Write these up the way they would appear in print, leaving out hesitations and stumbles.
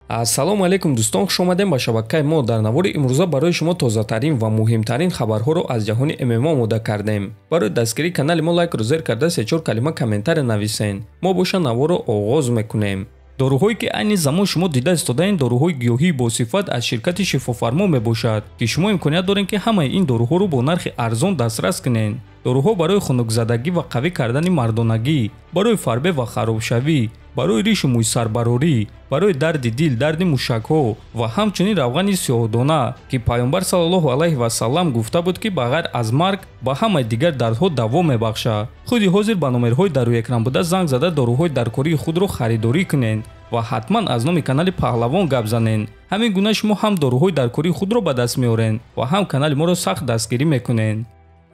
Ассалому алайкум дӯстон, хуш омадем ба шабакаи мо. Дар навори имрӯза барои шумо тозатарин ва муҳимтарин хабарҳоро аз ҷаҳони ММА омода кардем. Барои дастгирии канали мо лайкро зер карда 3-4 калима комментария нависен. Мо боша наворро оғоз мекунем. Доруҳое ки айни замон шумо дида истодаед, доруҳои гиёҳии босифат аз ширкати Шифофармо мебошад, ки шумо имконият доред, ки ҳамаи ин доруҳоро бо нархи арзон дастрас кунед. Доруҳо барои хунукзадагӣ ва қавӣ кардани мардонагӣ, барои фарбе ва харобшавӣ, барои ришу мӯйсарбарорӣ, барои дарди дил, дарди мушакҳо ва ҳамчунин равғани сиёҳдона, ки Пайғамбар саллаллоҳу алайҳи васаллам гуфта буд, ки ба ғайр аз марг ба ҳамаи дигар дардҳо даво мебахшад. Худи ҳозир ба номерҳои дар рӯи экран буда занг зада доруҳои даркории худро харидорӣ кунед ва ҳатман аз номи канали Паҳлавон гап занед. Ҳамин гуна шумо ҳам доруҳои даркории худро ба даст меоред ва ҳам канали моро сахт дастгирӣ мекунед.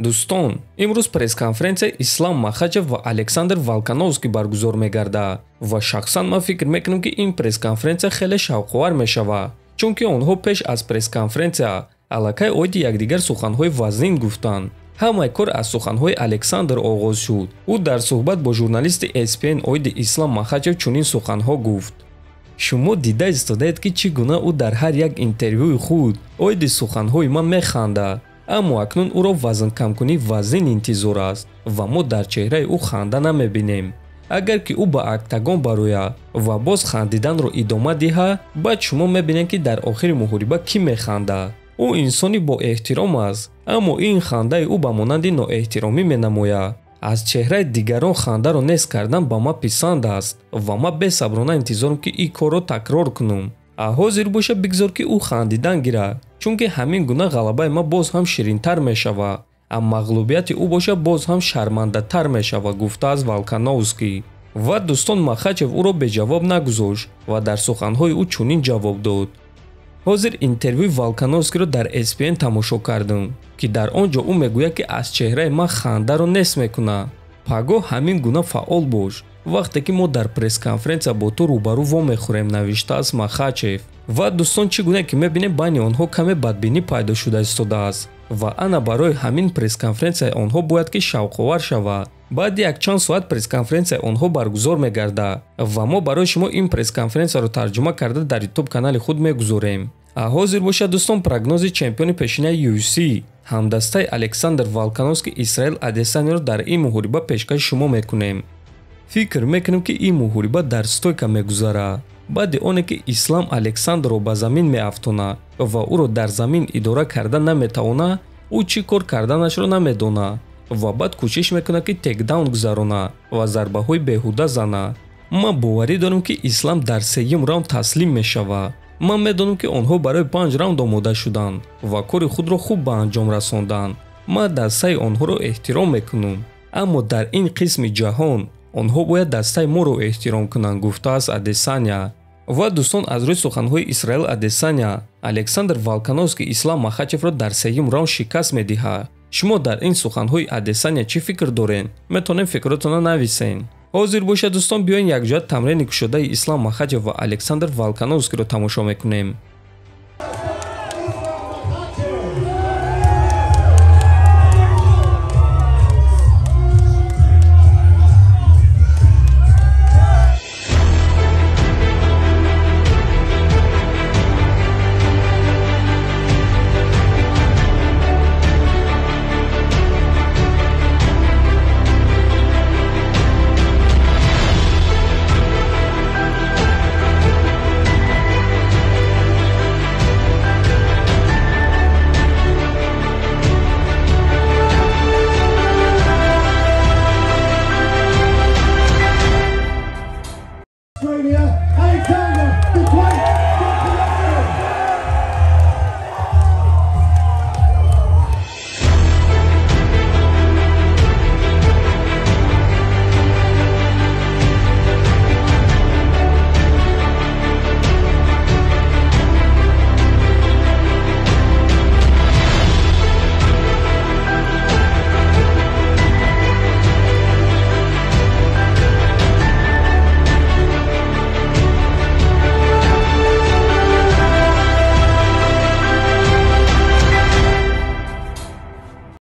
Дӯстон, имрӯз пресс-конференсияи Ислам Махачев ва Александр Волкановский баргузор мегардад ва шахсан ман фикр мекунам, ки ин пресс-конференсия хеле шавқовар мешавад, чунки онҳо пеш аз пресс-конференсия аллакай оиди якдигар суханҳои вазнин гуфтанд. Ҳамаи кор аз суханҳои Александр оғоз шуд. Ӯ дар суҳбат бо журналисти ESPN оиди Ислам Махачев чунин суханҳо гуфт: шумо дида истодаед, ки чӣ гуна ӯ дар ҳар як интервюи худ оиди суханҳои ман механдад, аммо акнун ӯро вазнкамкунии вазнин интизор аст ва мо дар чеҳраи ӯ ханда намебинем. Агар ки ӯ ба октагон барояд ва боз хандиданро идома диҳад, баъд шумо мебинед, ки дар охири муҳориба кӣ механдад. Ӯ инсони боэҳтиром аст, аммо ин хандаи ӯ ба монанди ноэҳтиромӣ менамояд. Аз чеҳраи дигарон хандаро нест кардан ба ман писанд аст ва ман бесаброна интизорам, ки ин корро такрор кунам. Ҳозир боша бигзор, ки ӯ хандидан гирад, чунки ҳамин гуна ғалабаи ман боз ҳам ширинтар мешавад, аммо мағлубияти ӯ боша боз ҳам шармандатар мешавад, гуфтааст Волкановский. Ва дӯстон, Махачев ӯро беҷавоб нагузошт ва дар суханҳои ӯ чунин ҷавоб дод: ҳозир интервюи Волкановскиро дар ESPN тамошо кардам, ки дар он ҷо ӯ мегӯяд, ки аз чеҳраи ман хандаро нест мекунад. Пагоҳ ҳамин гуна фаъол бош, вақте ки мо дар пресс-конференсия бо ту рӯбарӯ вомехӯрем, навиштааст Махачев. Ва дӯстон, чӣ гуна ки мебинем, байни онҳо каме бадбинӣ пайдо шуда истодааст ва ана барои ҳамин пресс-конференсияи онҳо бояд ки шавқовар шавад. Баъди якчанд соат пресс-конференсияи онҳо баргузор мегардад ва мо барои шумо ин пресс-конференсияро тарҷума карда дар ютуб канали худ мегузорем. Ҳозир бошад дӯстон, прогнози чемпиони пешинаи UFC ҳамдастаи Александр Волкановский Исраил Адесанияро дар ин муҳориба пешкаши шумо мекунем. Фикр мекунем, ки ин муҳориба дар стойка мегузарад. Баъди оне ки Ислам Александрро ба замин меафтонад ва ӯро дар замин идора карда наметавонад, ӯ чӣ кор карданашро намедонад ва баъд кӯшиш мекунад, ки текдаун гузаронад ва зарбаҳои беҳуда занад. Ман боварӣ дорам, ки Ислам дар сеюм раунд таслим мешавад. Ман медонам, ки онҳо барои 5 раунд омода шуданд ва кори худро хуб ба анҷом расонданд. Ман дастаи онҳоро эҳтиром мекунам, аммо дар ин қисми ҷаҳон онҳо бояд дастаи моро эҳтиром кунанд, гуфтааст Адесания. Ва дӯстон, аз рӯи суханҳои Исраил Адесания, Александр Волкановский Ислам Махачевро дар сеюм раунд шикаст медиҳад. Шумо дар ин суханҳои Адесания чӣ фикр доред? Метавонем фикротонро нависен. Ҳозир бошад дӯстон, биёен якҷоя тамрини кушодаи Ислам Махачев ва Александр Волкановскиро тамошо мекунем. Alexander, the